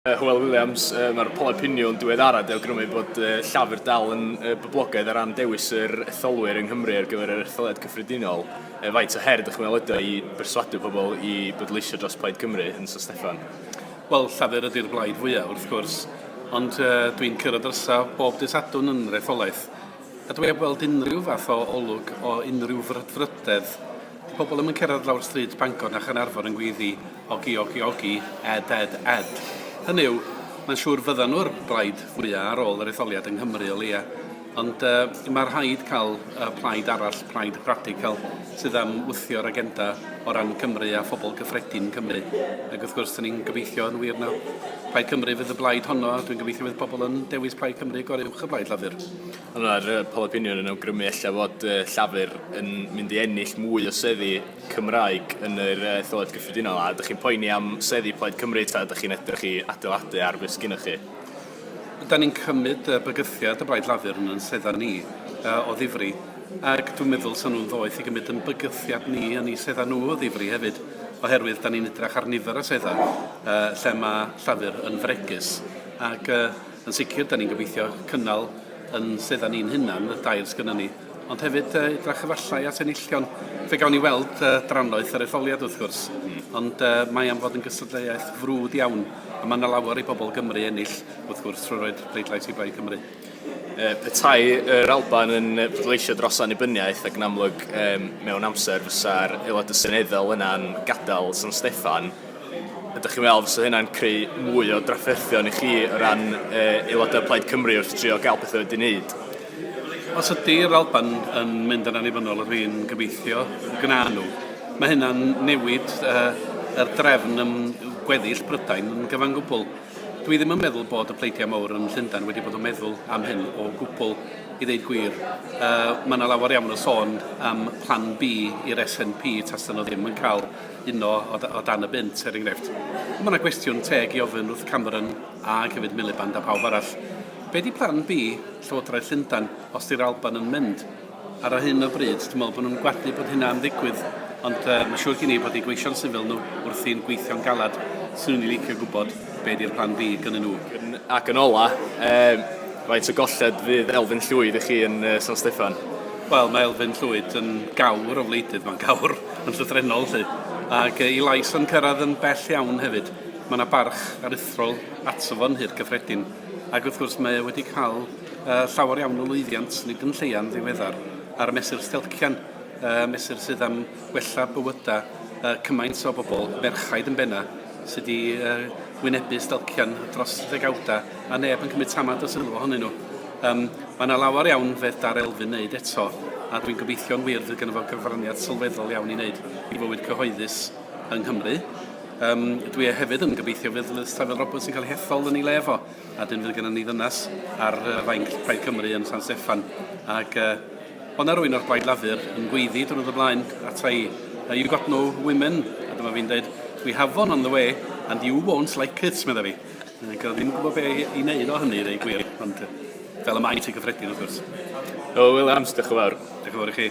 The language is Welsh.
Hywel Williams, mae'r polau piniwn diweddara 'di awgrymu bod Llafur dal yn boblogaidd o ran dewis yr etholwyr yng Nghymru ar gyfer yr etholiad cyffredinol. Faint o her dych chi'n meddwl ydy o i berswadio pobl i bleidleisio dros Plaid Cymru yn San Steffan? Wel, Llafur ydy'r blaid fwyaf, wrth gwrs, ond dwi'n curo drysau bob dydd Sadwrn yn yr etholaeth, a dwi heb weld unrhyw fath o olwg o unrhyw frydfrydedd. Di pobl ddim yn cerdded lawr stryd Bangor na Chaernarfon yn gweiddi Ogi, ogi, ogi, Ed, Ed, Ed. Hynny yw, mae'n siŵr fyddan nhw'r blaid fwya ar ôl yr etholiad yng Nghymru o leia. Ond uh, mae rhaid cael uh, plaid arall, plaid radical, sydd am wthio'r agenda o ran Cymru a phobl gyffredin Cymru. Ac wrth gwrs, dyn ni'n gobeithio yn wir na Plaid Cymru fydd y blaid honno, a dwi'n gobeithio fydd pobl yn dewis Plaid Cymru goruwch y Blaid Lafur. Ond mae'r poll opinion yn awgrymu ella fod Llafur yn mynd i ennill mwy o seddi Cymraeg yn yr etholiad gyffredinol, a ydych chi'n poeni am seddi Plaid Cymru ta ydych chi'n edrych i adeiladu ar beth sgynnoch chi? Da ni'n cymryd bygythiad y Blaid Lafur yn yn sedda ni o ddifri, ac dwi'n meddwl 'sa nhw'n ddoeth i gymryd yn bygythiad ni yn eu sedda nhw o ddifri hefyd, oherwydd da ni'n edrych ar nifer o sedda lle mae Llafur yn fregus, ac yn sicr da ni'n gobeithio cynnal yn sedda ni'n hunan, y dair sgynnon ni. Ond hefyd edrach efallai at enillion. Fe gawn ni weld drannoeth yr etholiad wrth gwrs, ond mae am fod yn gystadleuaeth frwd iawn, a mae yna lawer i bobl Gymru ennill wrth gwrs trwy roed pleidlais i Blaid Cymru. Petai yr Alban yn pleidleisio dros annibyniaeth ac yn amlwg mewn amser fysa'r Aelodau Seneddol yna'n gadael San Steffan, ydych chi'n meddwl fysa hynna'n creu mwy o drafferthion i chi o ran aelodau Plaid Cymru wrth drio gael pethau wedi wneud? Os ydy'r Alban yn mynd yn annibynnol, a dwi'n gobeithio gwna nhw, mae hynna'n newid yr drefn ym gweddill Prydain yn gyfan gwbl. Dwi ddim yn meddwl bod y pleidiau mawr yn Llundain wedi bod yn meddwl am hyn o gwbl, i ddeud gwir. Mae yna lawer iawn o sôn am Plan B i'r SNP tasen nhw ddim yn cael uno o dan y bunt, er enghraifft. Ond mae yna gwestiwn teg i ofyn wrth Cameron ac hefyd Miliband a phawb arall. Be 'di plan B Llywodraeth Llundain os 'di'r Alban yn mynd? Ar hyn o bryd, dwi'n meddwl bod nhw'n gwadu bod hynna am ddigwydd, ond uh, mae'n siŵr gen i bod eu gweision sifil nhw wrthi'n gweithio'n galad. Swn i'n licio gwybod be 'di'r plan B gynnyn nhw. Ac yn ola, um, faint o golled fydd Elfyn Llwyd i chi yn uh, San Steffan? Wel, mae Elfyn Llwyd yn gawr o wleidydd, mae'n gawr yn llythrennol, 'lly. Ac ei lais yn cyrraedd yn bell iawn hefyd. Mae yna barch aruthrol ato fo'n Nhŷ'r Cyffredin. Ac wrth gwrs mae e wedi cael uh, llawer iawn o lwyddiant, nid yn lleian ddiweddar, ar y mesur stelcian, uh, mesur sydd am wella bywydau uh, cymaint o bobl, merchaid yn benna, sydd wedi uh, wynebu stelcian dros ddegawdau a neb yn cymryd tamad o sylw ohonyn nhw. Um, mae yna lawer iawn fedar Elfyn wneud eto, a dwi'n gobeithio'n wir fydd gynno fo gyfraniad sylweddol iawn i wneud i fywyd cyhoeddus yng Nghymru. Yym, dwi hefyd yn gobeithio fydd Liz Saville Roberts yn cael ei hethol yn ei le fo, a dyn fydd gennym ni ddynas ar fainc Plaid Cymru yn San Steffan. Ac uh, o'na rwy'n o'r Blaid Lafur yn gweiddi dwrnod o blaen ata i, you got no women, a dyma fi'n dweud, we have one on the way, and you won't like it, medda fi. Ac oedd ddim yn gwybod be i wneud o hynny, dweud gwir, ond fel y mae ti gyffredin, wrth gwrs. Hywel Williams, diolch yn fawr. Diolch yn fawr i chi.